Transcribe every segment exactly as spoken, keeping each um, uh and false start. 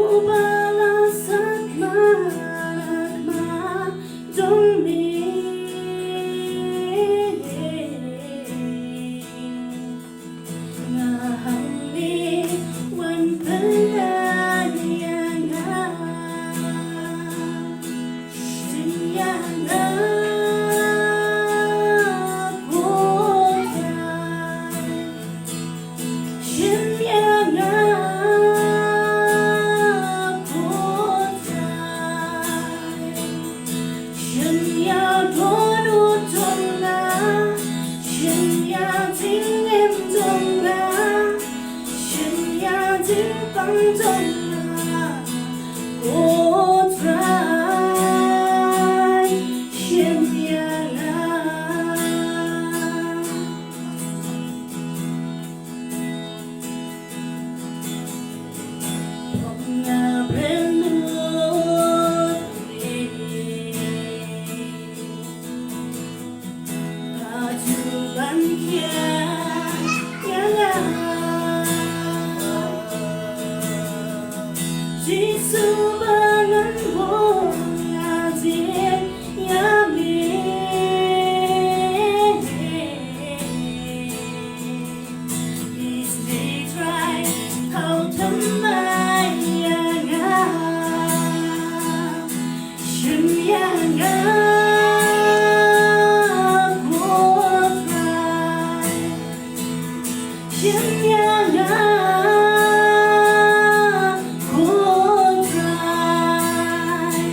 Uba la sat ma, ma dong me. Nga hangne wan pynlait ïa nga. Shim ïa nga ko Trai. Shim ïa nga ko Trai. Shim ïa dohnud jong nga. Shim ïa jingim jong nga. Shim ïa jingpang jong nga. Ko Trai, shim ïa nga. Nga briew nud. Aju ban khia ïa nga. Jisu ba ngan buh ïa jingim ïa me. Please, Trai, thaw thymmai ïa nga. Shim ïa nga ko Trai. Shim ïa nga ko Trai.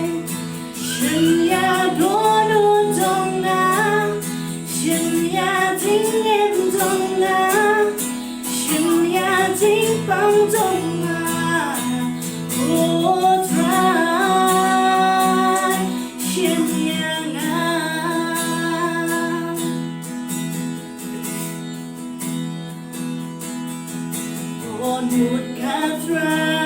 Shim ïa dohnud jong nga. Shim ïa jingim jong nga. Shim ïa jingpang jong nga. Ko Trai, shim ïa nga. Ko Trai,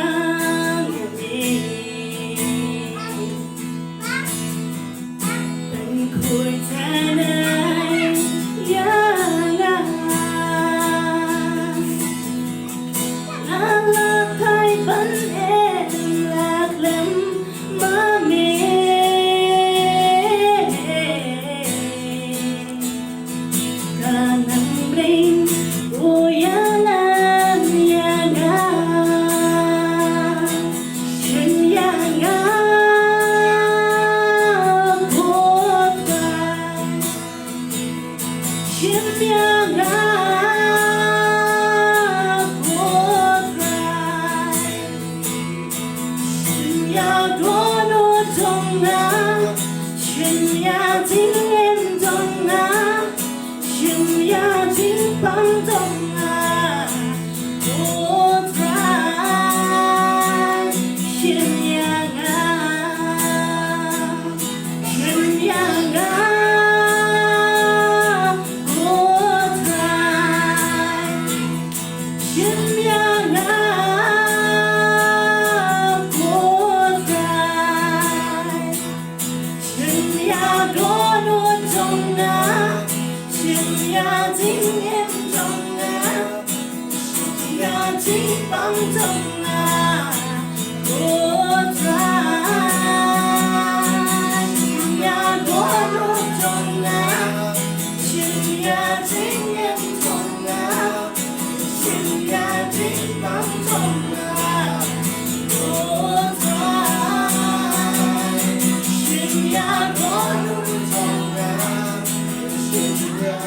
pynkhuid tang ïa nga. Nga la phai ban im la khlem ma me. Ka nang bring u ïalam ïa nga. Shim ïa nga ko Trai. Shim ïa nga ko Trai. Shim ïa dohnud jong nga. Shim ïa jingim jong nga. Shim ïa jingpang jong nga. Ko Trai, shim ïa nga. Shim ïa nga ko Trai. Shim ïa nga ko Trai. Shim ïa dohnud jong nga. Shim ïa jingim jong nga. Shim ïa jingpang jong nga ko Trai. Shim ïa dohnud jong nga. Shim ïa jingim jong nga. Shim ïa jingpang jong nga ko Trai. Shim ïa dohnud jong nga. Shim ïa